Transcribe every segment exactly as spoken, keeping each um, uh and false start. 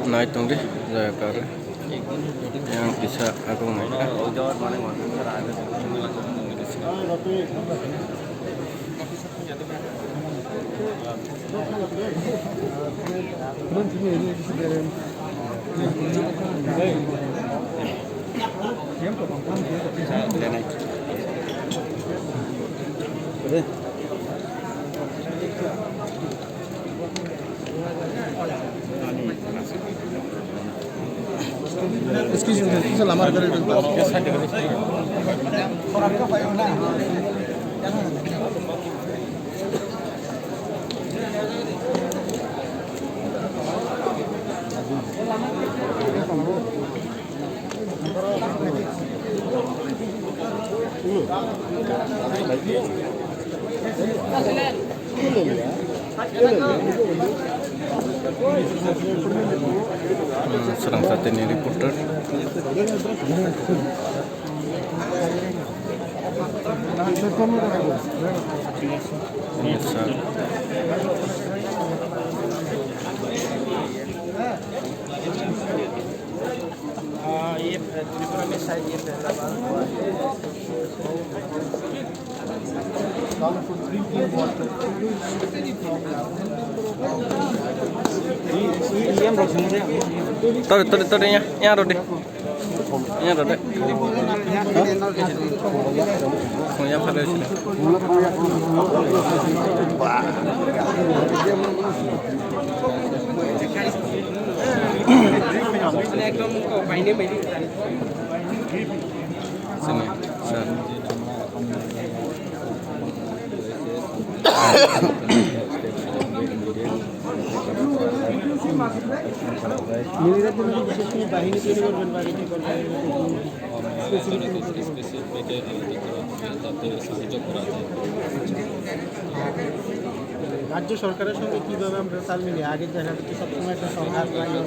Nai tongdi, jaya kar. Yang kisa aku ngai. Excuse me, sir, lama. Srang sateni reporter. Yes, sir. हाँ, ये त्रिपुरा में शायद ये पहला बार हुआ है। Tore, tore, tore, ya, ya, rode. Ya, rode. Kung ya, pare sila. Sini, sir. রাজ্য সরকারের সঙ্গে কিভাবে আমরা তাল মিলিয়ে, আগে দেখা যেত সবসময় একটা সংঘাত লাগে,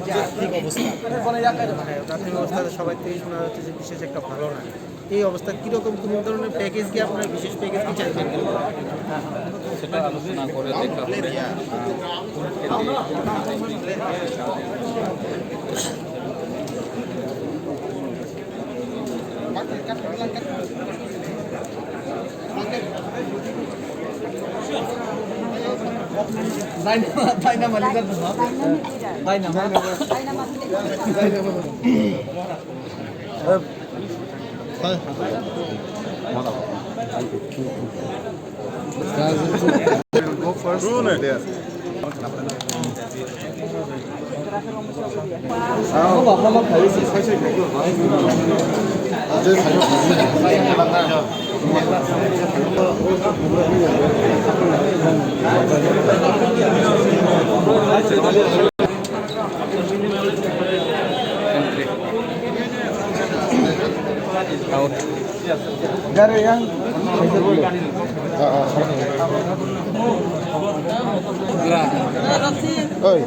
যে আর্থিক অবস্থা, প্রাথমিক অবস্থাতে সবাই থেকে শোনা যাচ্ছে যে বিশেষ একটা ভালো না। এই অবস্থা কিরকম, কোন ধরনের প্যাকেজ কি আপনারা, বিশেষ প্যাকেজ কি চাইছেন? সেটা আলোচনা করে দেখা হবে। Dynamo, Dynamo leader to, ha? Dynamo. Dynamo. We'll go first there. Entry. Out. Oi.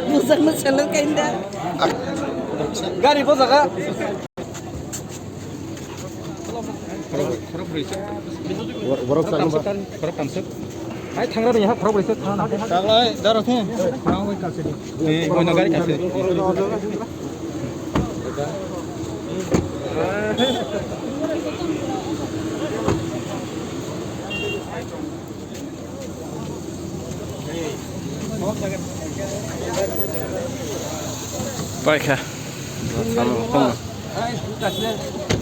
Bujangno seleng kainda. Gari bo jaga. Borok sa. Khorok kamswk. Hai thangra ni ha khorok bai se thang na. Taglai daro the. Khorok bai kalse. Ni boina gari kalse. Paikha. Sama, sama.